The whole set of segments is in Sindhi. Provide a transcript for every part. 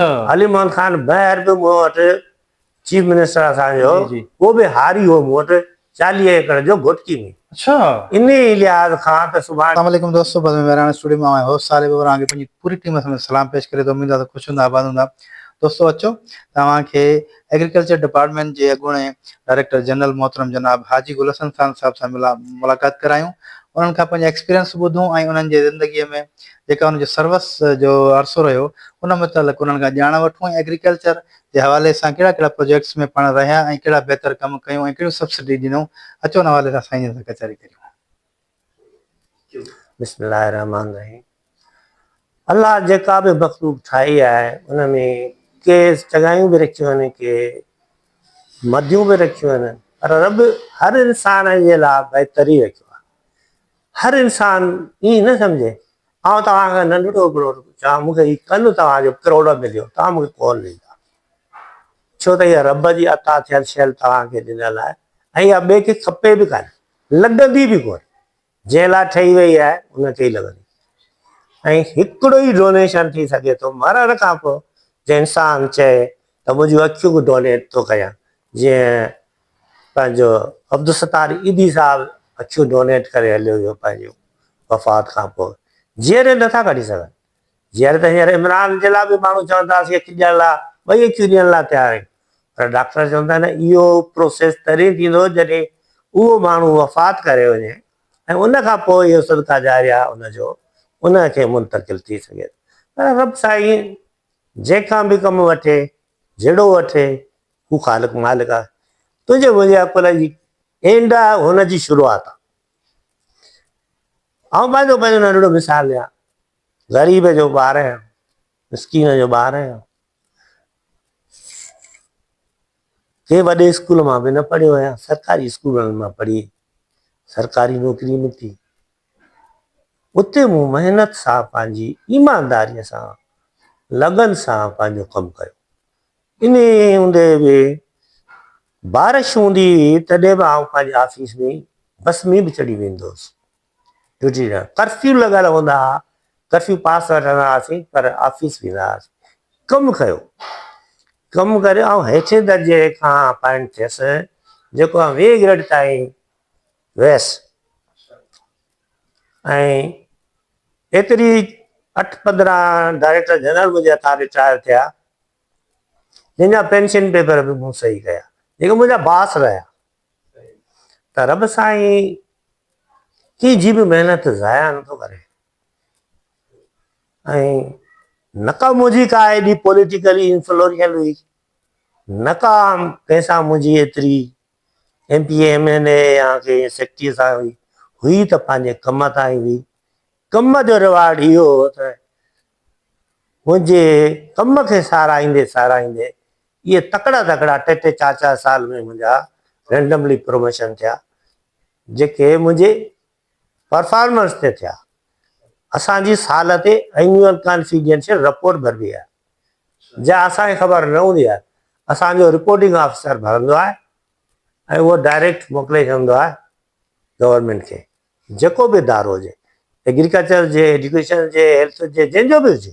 علي محمد خان بحر به مون وٽ چيف منسٽر اسان جو اهو به هاري هو مون وٽ 40 ايڪڙ جو گهوٽڪي ۾. اڇا. انهي لحاظ کان ته سڀاڻي. السلام عليڪم دوستو بزم مهراڻ اسٽوڊيو مان اوهان هوسٽ صالح ٻٻر اوهان کي پنهنجي پوري ٽيم سميت سلام پيش ڪري ٿو اميد آهي ته خوش هوندا آباد هوندا دوستو اچو ته اوهان کي ايگريڪلچر ڊپارٽمينٽ جي اڳوڻي ڊائريڪٽر جنرل محترم جناب حاجي گل حسن خان صاحب سان ملاقات ڪرايون انهن کان پنهنجا ايڪسپيرينس ٻڌون ۽ انهن جي زندگي ۾ جيڪا انهن جو سروس جو عرصو رهيو ان متعلق انهن کان ڄاڻ وٺون ۽ ايگريڪلچر جي حوالي سان ڪهڙا ڪهڙا پروجيڪٽس ۾ پاڻ رهيا ۽ ڪهڙا بهتر ڪم ڪيون ۽ ڪهڙيون سبسڊي ڏنو اچو ان حوالي سان سائين جن سان ڪچهري ڪريون. بسم الله الرحمٰن الرحيم الله جيڪا به مخلوق ٺاهي آهي ان ۾ ڪي چڱايون به رکيون آهن ڪي مديون به رکيون آهن پر رب هر انسان جي لاء بهتري رکيو آهي هر انسان ائين نه سمجهي آئون توهان کان ننڍڙو هڪڙو چوان مون کي هي ڪن توهان جو ڪروڙ مليو توهان مون کي ڪونه ڏيندا ڇو ته اها رب جي عطا ٿيل شيء توهان کي ڏنل آهي ۽ اها ٻئي کي کپي به ڪانه لڳندي به ڪونه جنهن لاء ٺهي وئي آهي ان کي ئي لڳندي ۽ هڪڙو ئي ڊونيشن ٿي سگهي ٿو مرڻ کان پوء جنهن انسان چئي ته منهنجون اکيون به ڊونيٽ ٿو ڪيان جيئن پنهنجو عبدالستار ايڌي صاحب اکيون ڊونيٽ ڪري هليو ويو پنهنجو وفات کان پوء جيئري نٿا ڪڍي سگهن جيئري ته هينئر عمران جي لاء به ماڻهو چون ٿا اسين اکيون ڏيڻ لاء ٻئي اکيون ڏيڻ لاء تيار آهيون پر ڊاڪٽر چون ٿا نه اهو پروسيس تڏهن ٿيندو جڏهن اهو ماڻهو وفات ڪري وڃي ۽ ان کان پوء اهو صدقه جاريه ان جو ان کي منتقل ٿي سگهي ٿو پر رب سائين جنهن کان به ڪم وٺي جهڙو وٺي هو خالق مالڪ آهي. تنهنجي منهنجي عقل جي اينڊ آهي هن جي شروعات آهي. آئون پنهنجو پنهنجو ننڍڙو مثال ڏيان. غريب جو ٻار آهيان، مسڪين جو ٻار آهيان. ڪنهن وڏي اسڪول مان به نه پڙهيو آهيان، سرڪاري اسڪولن مان پڙهي سرڪاري نوڪري نڪتي. اتي مون محنت سان پنهنجي ايمانداريء سان لگن سان پنهنجو ڪم ڪيو. انهيء هوندي به بارش هوندي هئي تڏهن به آئون پنهنجي آفيس ۾ بس ۾ به چڙهي ويندو هوس ڊيوٽي ڏيڻ. ڪرفيو لڳل هوندا هئا، ڪرفيو پاس وٺندا هئاسين پر آفيس ويندا هئاسين. ڪم ڪيو. ڪم ڪري آئون هيٺين درجي کان اپائنٽ ٿيس جيڪو آئون ويهين گريڊ تائين ويس ۽ ايتري اٺ 15 ڊائريڪٽر جنرل منهنجي هٿان رٽائر ٿيا جن جا پينشن پيپر به مون صحيح ڪيا جيڪي منهنجا باس رهيا ته رب سائين ڪنهن جي به محنت ضايع نٿو ڪري ۽ نه ڪا منهنجي ڪا ايڏي پوليٽيڪلي انفلوئنشل هئي نه ڪا ڪنهن سان منهنجي ايتري M P A M N A يا ڪنهن سيڪريٽري سان هئي هئي ته پنهنجي ڪم تان ئي هئي ڪم جو رواج اهو هو ته منهنجي ڪم کي ساراهيندي ساراهيندي اهي تڪڙا تڪڙا ٽي ٽي چار چار سال ۾ منهنجا رينڊملي پروموشن ٿيا جيڪي منهنجي پرفارمنس تي ٿيا. اسان جي سال تي اينيوئل ڪانفيڊينشل رپورٽ ڀربي آهي جا اسان کي خبر نه هوندي آهي. اسان جو رپورٽنگ آفيسر ڀرندو آهي ۽ اهو ڊائريڪٽ موڪلي ڇڏندو آهي گورنمينٽ کي. جيڪو به ادارو هجي، ايگريڪلچر هجي، ايجوڪيشن هجي، هيلٿ هجي، جنهن جو به هجي،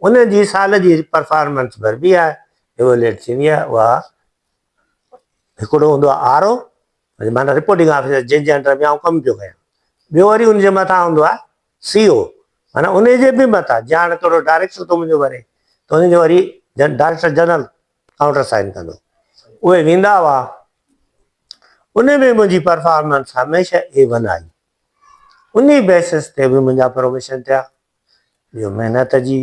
ان جي سال جي پرفارمنس ڀربي آهي، ايويليٽ ٿيندي آهي، اها هڪڙو هوندو آهي آر او معنيٰ رپورٽنگ آفيسر جنهن جي انڊر ۾ آئون ڪم پيو ڪيان، ٻيو وري ان جي مٿان هوندو آهي سي او معنيٰ ان جي به مٿان جيئن هاڻي ڪهڙو ڊائريڪٽر ٿو منهنجو ڀري ته ان جو وري ڊائريڪٽر جنرل ڪائونٽر سائن ڪندو، اهي ويندا هئا ان ۾ منهنجي پرفارمنس هميشه اي ون آئي. انهي بيسس تي به منهنجا پروموشن ٿيا. ٻيو محنت جي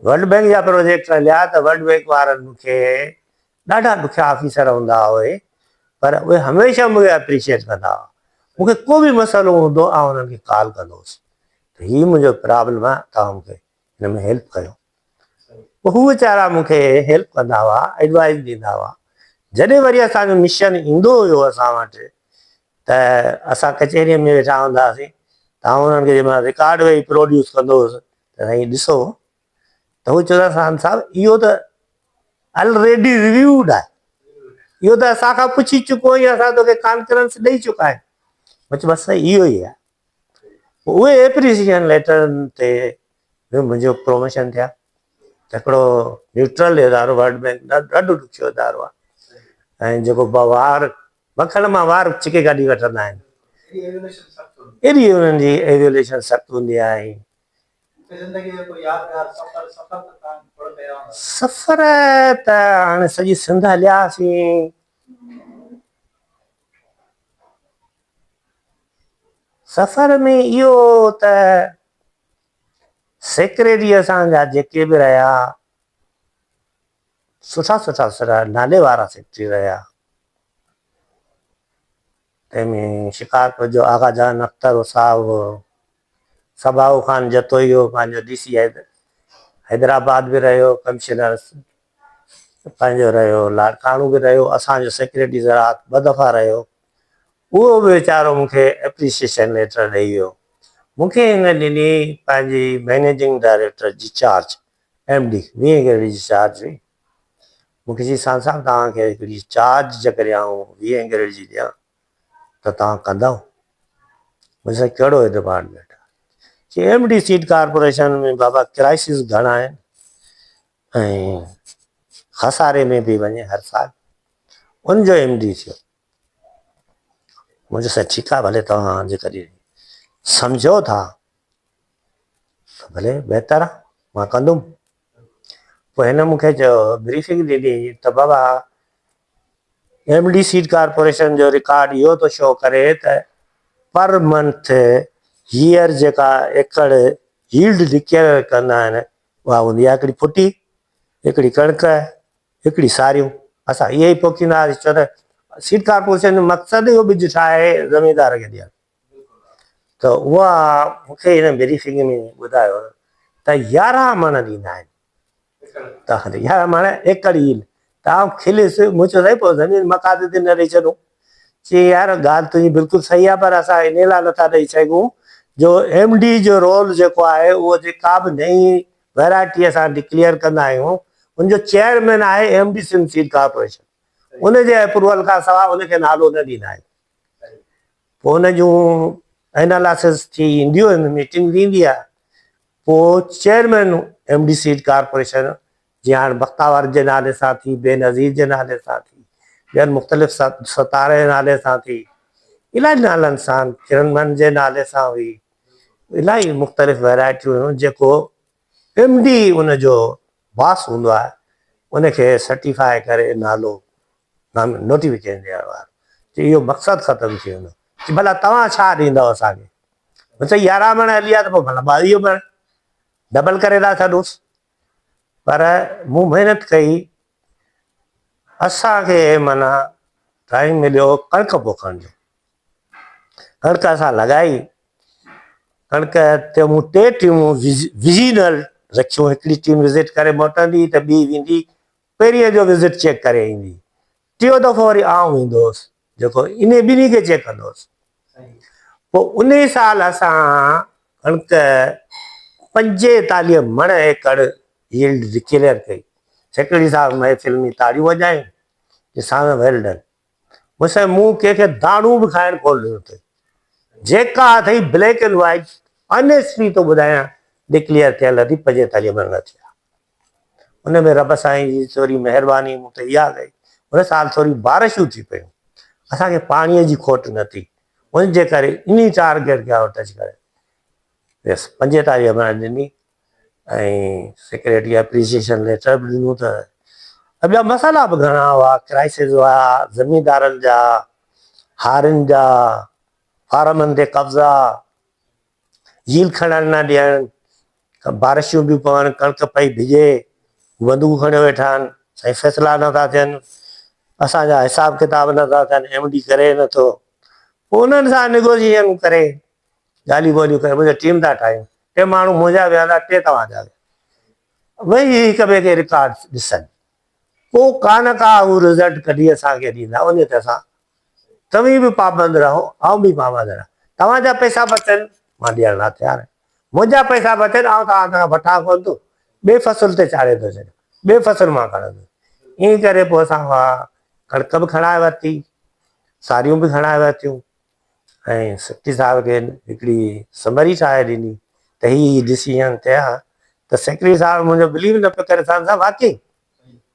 ورلڊ بينڪ جا پروجيڪٽ هليا ته ورلڊ بينڪ وارن مون کي ڏاڍا ڏکيا آفيسر هوندا هئا اهي پر اهي هميشه مون کي اپريشيٽ ڪندا هئا. مون کي ڪو به مسئلو هوندو آئون انهن کي ڪال ڪندو هوس ته هي منهنجو پرابلم آهي توهان مون کي هن ۾ هيلپ ڪيو. پوء هو ويچارا مون کي هيلپ ڪندا هئا، ايڊوائيز ڏيندا هئا. جڏهن وري اسان جو مشن ايندو هيو اسان وٽ ته اسان ڪچهريء ۾ ويٺا هوندا هئاسين ته آئون انهن کي جنهن مهل رڪارڊ ويهي پروڊيوس ڪندو هوس ته سائين ڏسو ته هو چوندا خان صاحب اهو ته الريڊي ريويوڊ آهي اهو ته اسان کان پڇي چڪو آهين اسان توکي ڪانفرنس ڏئي چڪا آهيون. مون چيو بس سائين اهو ئي آهي. پوء اهي ايپريسيشن ليٽرن تي به منهنجو پروموشن ٿيا. هڪڙو نيوٽرل ادارو ورلڊ بينڪ ڏاڍو ڏکيو ادارو آهي ۽ جيڪو وار مکڻ مان وار ڇڪي ڪڍي وٺندا آهن ايڏي انهن جي ايويوليشن سخت هوندي آهي. سفر ته هاڻي سڄي سنڌ هلياسين. سفر ۾ اهو ته سيڪريٽري اسان جا جيڪي به رهيا سٺا سٺا سٺا نالي وارا سيڪريٽري رهيا. تنهن ۾ شڪارپور جو آغا جان اختر صاحب هو، صباحو خان جتوئي هو، پنهنجو ڊي سي حيدرآباد به رهيو، ڪمشنر پنهنجو رهيو، لاڙڪاڻو به رهيو، اسان جو سيڪريٽري زراعت ٻه دفعا رهيو، اهو به ويچارو مون کي اپريشيشن ليٽر ڏئي ويو. مون کي هن ڏني پنهنجي مئنيجنگ ڊائريڪٽر جي چارج، ايم ڊي، ويهين گريڊ جي چارج هئي. مون کي چيائين سان صاحب توهان کي هڪڙي چارج جيڪڏهن آئون ويهين گريڊ جي ڏيان ته توهان ڪندؤ؟ مون چيو سائين ڪهڙو ڊپارٽمينٽ آهي؟ چي ايم ڊي سيڊ ڪارپوريشن ۾ بابا ڪرائسز گهڻا آهن ۽ خساري ۾ پئي وڃي هر سال ان جو ايم ڊي ٿيو. مون چيو سائين ٺيڪ آهي ڀلي توهان جيڪڏهن سمجهو ٿا ته ڀلي بهتر آهي مان ڪندم. پوء هن مون کي چيو بريفنگ ڏني ته بابا ايم ڊي سيڊ ڪارپوريشن جو رڪارڊ اهو ٿو شو ڪري ته پر منٿ هيئر جيڪا ايڪڙ ييلڊ ڊڪليئر ڪندا آهن اها هوندي آهي هڪڙي ڦٽي هڪڙي ڪڻڪ هڪڙي ساريون اسان اهي ئي پوکيندا هئاسين ڇو ته سيڊ ڪارپوريشن جو مقصد اهو ٻج ٺاهي زميندار کي ڏيڻ ته اها مون کي هن بريفنگ ۾ ٻڌايو ته يارهن مڻ ڏيندا آهن ته يارهن مڻ ايڪڙ ايل ته آئون کليس مون چيو سائين پوء زمين مقاطي تي نه ڏئي ڇڏون چي يار ڳالهه تنهنجي بلڪل صحيح آهي پر اسان انهي لاء نٿا ڏئي سگهون جو ايم ڊي جو رول جيڪو آهي اهو جيڪا به نئين ويرائٽي اسان ڊڪليئر ڪندا آهيون ان جو چيئرمين آهي M D Sindh seed corporation ان جي اپروول کان سواء ان کي نالو نه ڏيندا آهيون پوء ان جون اينالاسز ٿي اينديون آهن ميٽنگ ٿيندي آهي پوء chairman M D seed corporation جي هاڻ بختاور جي نالي سان ٿي بينظير جي نالي سان ٿي ٻين مختلف ستاري جي نالي سان ٿي الاهي نالن سان ڪرن من جي نالي سان هئي الاهي مختلف ويرائٽيون هيون جيڪو ايم ڊي ان جو باس هوندو آهي ان کي سرٽيفائي ڪري نالو نوٽيفڪيشن ڏيڻ وارو چي اهو مقصد ختم ٿي ويندو چي ڀلا توهان ڇا ڏيندؤ اسان کي مون چيو يارهن مڻ هلي آ ته پوء ڀلا ٻاويهه مڻ ڊبل ڪري ٿا ڇڏوس پر مون محنت ڪئي اسان کي معنيٰ ٽائيم مليو ڪڻڪ پوکڻ جو ڪڻڪ اسان لڳائي ڪڻڪ تي مون ٽي ٽيمون وزينل رکيون هڪڙي ٽيم وزٽ ڪري موٽندي ته ٻي ويندي پهرينء جو وزٽ چيڪ ڪري ايندي. ٽيون دفعو وري آئون ويندو هوس جيڪو انهي ٻنهي کي چيڪ ڪندو هوس. پوء انهي سال اسان ڪڻڪ 45 مڻ ايڪڙ ييلڊ ڊڪليئر ڪئي. سيڪريٽري صاحب محفل ۾ تاڙيون وڄايون چي سائين ويل ڊن. مون سائين مون ڪنهن کي داڻو به کائڻ ڪونه ڏنو اٿئي. جيڪا اٿئي بليڪ اينڊ وائيٽ آنيسٽلي ٿو ٻڌايان ڊڪليئر ٿيل اٿئي 45 مڻ نه ٿيا. ان ۾ رب سائين جي ٿوري مهرباني مون تي اها ڪئي ان سال ٿوري بارشون ٿي پيون اسان کي پاڻي جي کوٽ نه ٿي ان جي ڪري انهي ٽارگيٽ کي آئون ٽچ ڪري ويس 45 مڻ ڏني ۽ سيڪريٽري اپريسيئيشن ليٽر به ڏنو ته ٻيا مسئلا به گهڻا هئا ڪرائسز هئا زميندارن جا هارين جا فارمن تي قبضا جيل کڻڻ نه ڏيڻ، بارشون پيون پون، ڪڻڪ پئي ڀڄي، بندوقون کڻيو ويٺا آهن، سائين فيصلا نه ٿا ٿين، اسان جا حساب ڪتاب نه ٿا ٿين، ايم ڊي ڪري نه ٿو. پوء انهن سان نيگوشيئيشن ڪري، ڳالهيون ٻولهيون ڪري، منهنجو ٽيم ٿا ٺاهيون، ٽي ماڻهو منهنجا ويهندا، ٽي توهان جا ويهندا. ويهي هڪ ٻئي کي رڪارڊ ڏسن. پوء ڪا نه ڪا هو رزلٽ ڪڍي اسان کي ڏيندا، ان تي اسان توهين به پابند رهو، آئون به پابند رهان. توهان جا پئسا بچن، مان ڏيڻ لاء تيار آهيان. منهنجا پئسا بچن، آئون توهان کان وٺان ڪونه ٿو، ٻئي فصل تي چاڙهي ٿو ڇڏيان، ٻئي فصل مان کڻندس. ائين ڪري پوء اسان اها ڪڻڪ به کڻائي ورتي، ساريون به کڻائي ورتيون ۽ سيڪريٽري صاحب کي هڪڙي سمري ٺاهي ڏني ته هي هي ڊسيزن ٿيا. ته سيڪريٽري صاحب منهنجو بليو نه پيو ڪري سان صاحب واقعي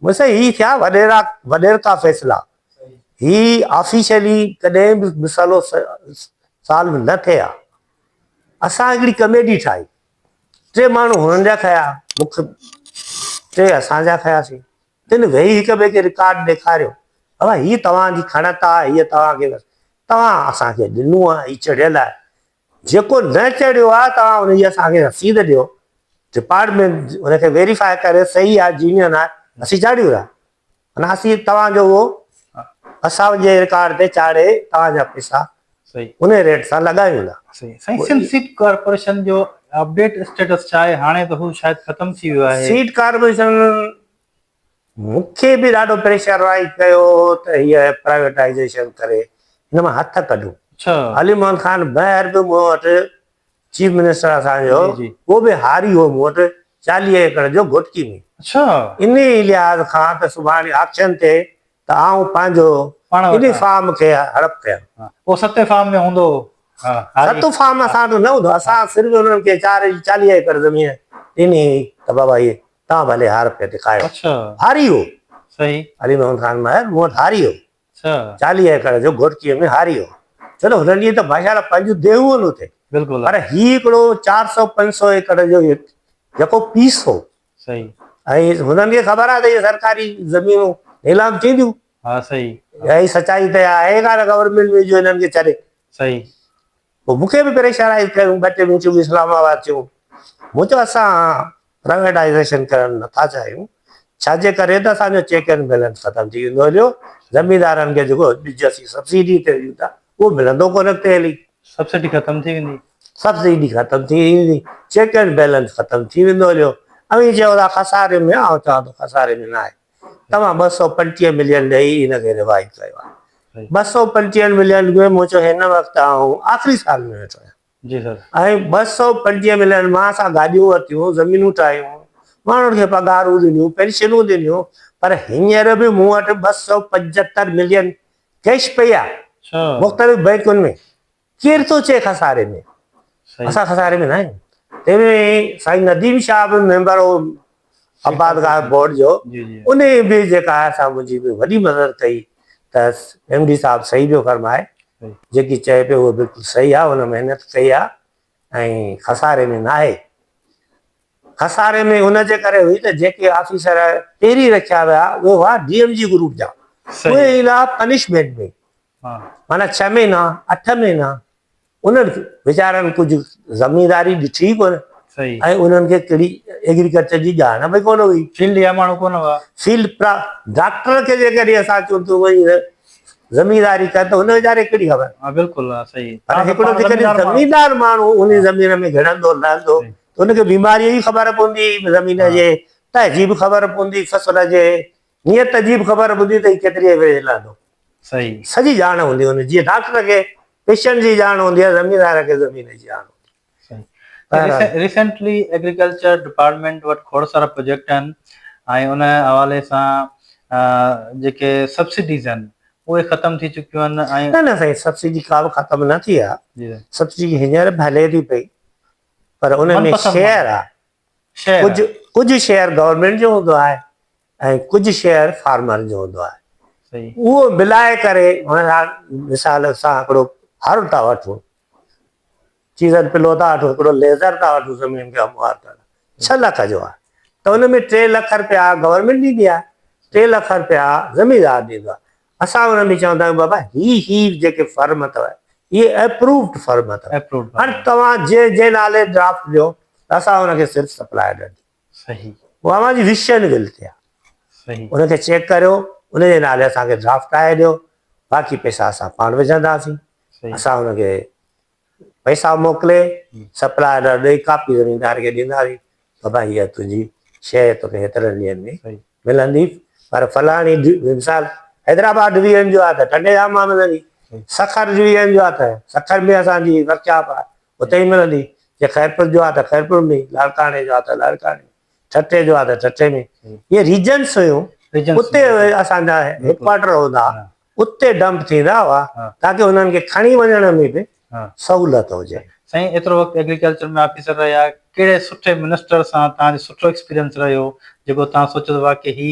مون سائين هي ٿيا وڏيرا وڏيرڪا فيصلا هي آفيشلي ڪڏهن به مسئلو سالو نه ٿئي ها اسان هڪڙي ڪميٽي ٺاهي ٽي ماڻهو هنن جا کيا مک ٽي اسان جا کياسين تن ويهي هڪ ٻئي کي رڪارڊ ڏيکاريو بابا هي توهان جي کڻت آهي هي توهان کي توهان اسان کي ڏنو آهي هي چڙهيل آهي جيڪو نه چڙهيو آهي توهان ان جي اسان کي رسيد ڏيو ڊپارٽمينٽ ان کي ويريفائي ڪري صحيح آهي جينيئن آهي اسين چاڙهيون ٿا معنيٰ اسين توهان جو اهو اسان جي رڪارڊ تي چاڙهي توهان جا پيسا ان ريٽ سان لڳايون ٿا. صحيح سائين سنڌ سيڊ ڪارپوريشن جو اپڊيٽ اسٽيٽس ڇا آهي هاڻي ته هو شايد ختم ٿي ويو آهي. سيڊ ڪارپوريشن مون کي به ڏاڍو پريشرائيز ڪيو ته هيء پرائيويٽائيزيشن ڪري هن مان هٿ ڪڍون. علي محمد خان مهر به مون وٽ چيف منسٽر اسان جو اهو به هاري هو مون وٽ 40 ايڪڙ جو گهوٽڪي ۾. انهي لحاظ کان ته سڀاڻي آڪشن تي ته آئون پنهنجو انهي فارم کي هڙپ ڪيان. اهو ستين فارم ۾ هوندو هو. ستون فارم اسان وٽ نه هوندو اسان صرف انهن کي 40 ايڪڙ زمين ڏني هئي ته بابا هي تان ڀلي هار پيا ٽڪايو. هاري هو. علي محمد خان مهر مون وٽ هاري هو. 40 ايڪڙ جو گهوٽڪيء ۾ هاري هو. ڇو ته هنن جي ته ماشاء الله پنهنجون ديهون هن اتي. پر هي هڪڙو 400 500 ايڪڙ جو جيڪو پيس هو. ۽ هنن کي خبر آهي ته اهي سرڪاري زمينون نيلام ٿينديون. اها سچائي ته آهي ڪانه گورنمينٽ ۾ جو هنن کي ڇڏي. پوء مون کي به پريشرائيز ڪيون، ٻه ٽي ميٽنگون اسلام آباد ٿيون. مون چيو اسان پرائيويٽائيزيشن ڪرڻ نٿا چاهيون، ڇا جي ڪري ته اسان جو چيڪ اينڊ بيلنس ختم ٿي ويندو هليو، زميندارن کي جيڪو ٻج اسين سبسڊي تي ڏيون ٿا اهو ملندو ڪونه اڳتي هلي. سبسڊي ختم ٿي ويندي. سبسڊي ختم ٿي ويندي، چيڪ اينڊ بيلنس ختم ٿي ويندو هليو. اوهين چئو ٿا خساري ۾ آئون چوان ٿو خساري ۾ ناهي. توهان 225 ملين ڏئي ان کي ريوائيو ڪيو آهي. 225 ملين ۾ مون چيو هن وقت آئون آخري سال ۾ ويٺو آهيان. جي سر. ۽ 225 ملين مان اسان گاڏيون ورتيون، زمينون ٺاهيون، ماڻهن کي پگهارون ڏنيون، پينشنون ڏنيون، پر هينئر به مون وٽ 275 ملين ڪيش پئي آهي مختلف بئنڪن ۾. ڪير ٿو چئي خساري ۾؟ اسان خساري ۾ نه آهيون. تنهن ۾ سائين نديم شاهه به ميمبر هو آبادگار بورڊ جو، انهي به جيڪا آهي سا منهنجي به وڏي مدد ڪئي ته ايم ڊي صاحب صحيح پيو فرمائي، جيڪي چئي پيو اهو بلڪل صحيح آهي، هن محنت ڪئي آهي ۽ خساري ۾ ناهي. خساري ۾ ان جي ڪري هئي ته جيڪي آفيسر پهرين رکيا ويا اهي هئا ڊي ايم جي گروپ جا، اهي ايندا پنشمينٽ ۾. معنيٰ ڇهه مهينا اٺ مهينا انهن ويچارن ڪجهه زمينداري ڏٺي ئي ڪونه ۽ انهن کي ڪهڙي ايگريڪلچر جي ڄاڻ به ڪونه هئي. فيلڊ جا ماڻهو ڪونه هئا. فيلڊ ڊاڪٽر کي جيڪڏهن اسان چئون تون وڃي زمينداري ڪر ته هن ويچاري کي ڪهڙي خبر. ها بلڪل ها صحيح. پر هڪڙو جيڪڏهن زميندار ماڻهو ان زمين ۾ گهڙندو لهندو ته ان کي بيماريء جي خبر پوندي، زمين جي تهه جي به خبر پوندي، فصل جي نيت جي به خبر پوندي ته هي ڪيتري ايوريج لهندو. صحيح. سڄي ڄاڻ هوندي هن جيئن ڊاڪٽر کي پيشنٽ جي ڄاڻ هوندي آهي زميندار کي زمين جي ڄاڻ هوندي. صحيح. ريسينٽلي ايگريڪلچر ڊپارٽمينٽ وٽ کوڙ سارا پروجيڪٽ آهن ۽ ان حوالي سان جيڪي سبسڊيز آهن اهي ختم ٿي چڪيون آهن ۽. نه نه سائين سبسڊي ڪا به ختم نه ٿي آهي سبسڊي هينئر به هلي ٿي پئي پر ان ۾ شيئر آهي ڪجهه ڪجهه شيئر گورنمينٽ جو هوندو آهي ۽ ڪجهه شيئر فارمر جو هوندو آهي اهو ملائي ڪري مثال اسان هڪڙو هر ٿا وٺون چيزن پلو ٿا وٺون هڪڙو ليزر ٿا وٺون زمين کي هموار ڪرڻ 6 لک جو آهي ته ان ۾ 3 لک روپيا گورنمينٽ ڏيندي آهي 3 لک روپيا زميندار ڏيندو آهي اسان انهن کي چوندا آهيون بابا هي هي جيڪي فرم اٿو اهي اپرووڊ فرم اٿو هاڻي توهان جنهن جنهن نالي ڊرافٽ ڏيو ته اسان ان کي صرف سپلاء آرڊر ڏيون صحيح اهو اوهان جي وش اينڊ ول تي آهي صحيح ان کي چيڪ ڪريو ان جي نالي اسان کي ڊرافٽ ٺاهي ڏيو باقي پئسا اسان پاڻ وجهنداسين اسان ان کي پئسا موڪلي سپلاء آرڊر ڏئي ڪاپي زميندار کي ڏينداسين بابا هيء تنهنجي شيء توکي هيترن ڏينهن ۾ ملندي پر فلاڻي مثال حيدرآباد ڊويزن جو آهي ته ٽنڊي ڄام مان ملندي سکر ڊويزن جو آهي ته سکر ۾ اسان جي ورڪشاپ آهي اتي ئي ملندي جي خيرپور جو آهي ته خيرپور ۾ لاڙڪاڻي جو آهي ته لاڙڪاڻي ۾ ٺٽي جو آهي ته ٺٽي ۾ اهي ريجنس هيون اتي اسان جا هيڊ ڪوارٽر هوندا اتي ڊمپ ٿيندا هئا تاڪه انهن کي کڻي وڃڻ ۾ به سهولت هجي. سائين ايترو وقت ايگريڪلچر ۾ آفيسر رهيا ڪهڙي سٺي منسٽر سان توهان جو سٺو ايڪسپيرينس رهيو جيڪو توهان سوچيو ته واقعي هي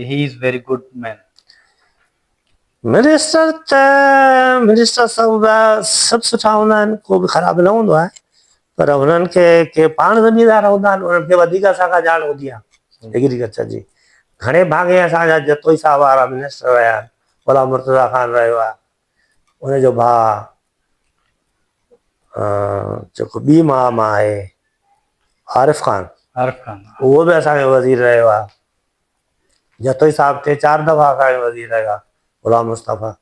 he is very good man. Minister ته منسٽر سڀ سڀ سٺا هوندا آهن ڪو به خراب نه هوندو آهي پر هنن کي ڪي پاڻ زميندار هوندا آهن انهن کي وڌيڪ اسان کان ڄاڻ هوندي آهي ايگريڪلچر جي گهڻي ڀاڱي اسان جا جتوئي صاحب وارا منسٽر رهيا آهن غلام مرتضيٰ خان رهيو آهي ان جو ڀاء جيڪو ٻي ماء مان آهي عارف خان عارف خان اهو به اسان جو وزير رهيو آهي جتوئي صاحب ٽي چار دفعا اسان جو وزير رهيو آهي غلام مصطفيٰ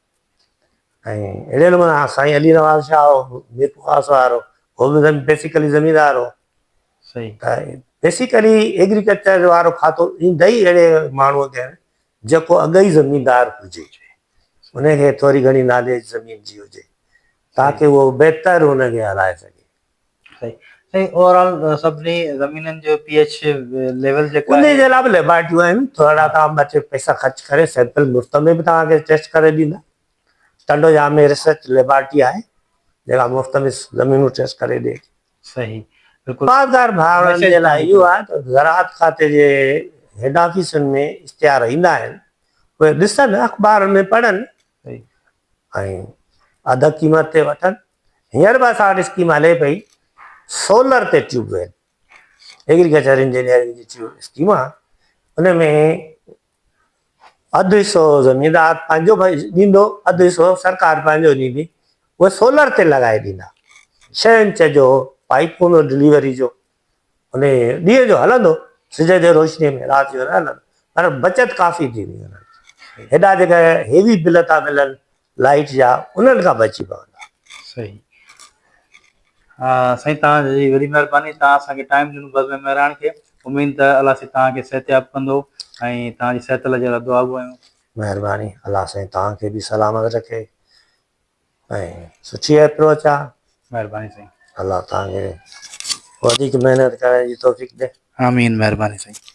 ۽ اهڙي نموني سائين علي نواز شاهه هو ميرپورخاص وارو هو به بيسيڪلي زميندار هو صحيح ته بيسيڪلي ايگريڪلچر وارو کاتو ايندئي اهڙي ماڻهوء کي جيڪو اڳ ئي زميندار هجي، ان کي ٿوري گهڻي ناليج زمين جي هجي، تاڪه اهو بهتر ان کي هلائي سگهي. صحيح سائين اوور آل سڀني زمينن جو پي ايڇ ليول جيڪا انهي جي لاء به ليبارٽريون آهن، ٿورڙا توهان ٻه ٽي پئسا خرچ ڪري سيمپل مفت ۾ به توهان کي ٽيسٽ ڪري ڏيندا. ٽنڊو ڄام ۾ ريسرچ ليبارٽري آهي جيڪا مفت ۾ زمينون ٽيسٽ ڪري ڏئي ٿي. صحيح بلڪل. آبادگار ڀائرن جي لاء اهو آهي ته زراعت کاتي جي هيڊ آفيسن ۾ اشتهار ايندا آهن اهي ڏسن اخبارن ۾ پڙهن ۽ اڌ قيمت تي وٺن هينئر به اسان وٽ اسڪيم هلي پئي سولر تي ٽيوب ويل ايگريڪلچر انجنيئرنگ جي ٽيوب اسڪيم آهي ان ۾ اڌ حصو زميندار پنهنجو ڏيندو اڌ حصو سرڪار پنهنجو ڏيندي اهي سولر تي لڳائي ڏيندا ڇهه انچ جو پائيپ هوندو ڊليوري جو ان ڏينهن جو هلندو سج جي روشني ۾ رات جو نه هلندو پر بچت ڪافي ٿيندي انهن کي هيڏا جيڪا هيوي بل ٿا ملن لائيٽ جا انهن کان بچي پوندا. صحيح سائين توهان جي وڏي مهرباني توهان اسان کي ٽائيم ڏنو بزم مهراڻ کي اميد ته الله سائين توهان کي صحتياب ڪندو ۽ توهان جي صحت جي لاء دعا گو آهيون. مهرباني الله سائين توهان کي به سلامت رکي ۽ سٺي اپروچ آ. مهرباني سائين. الله توهان کي وڌيڪ محنت ڪرڻ جي توفيق ڏي. آمين مهرباني سائين.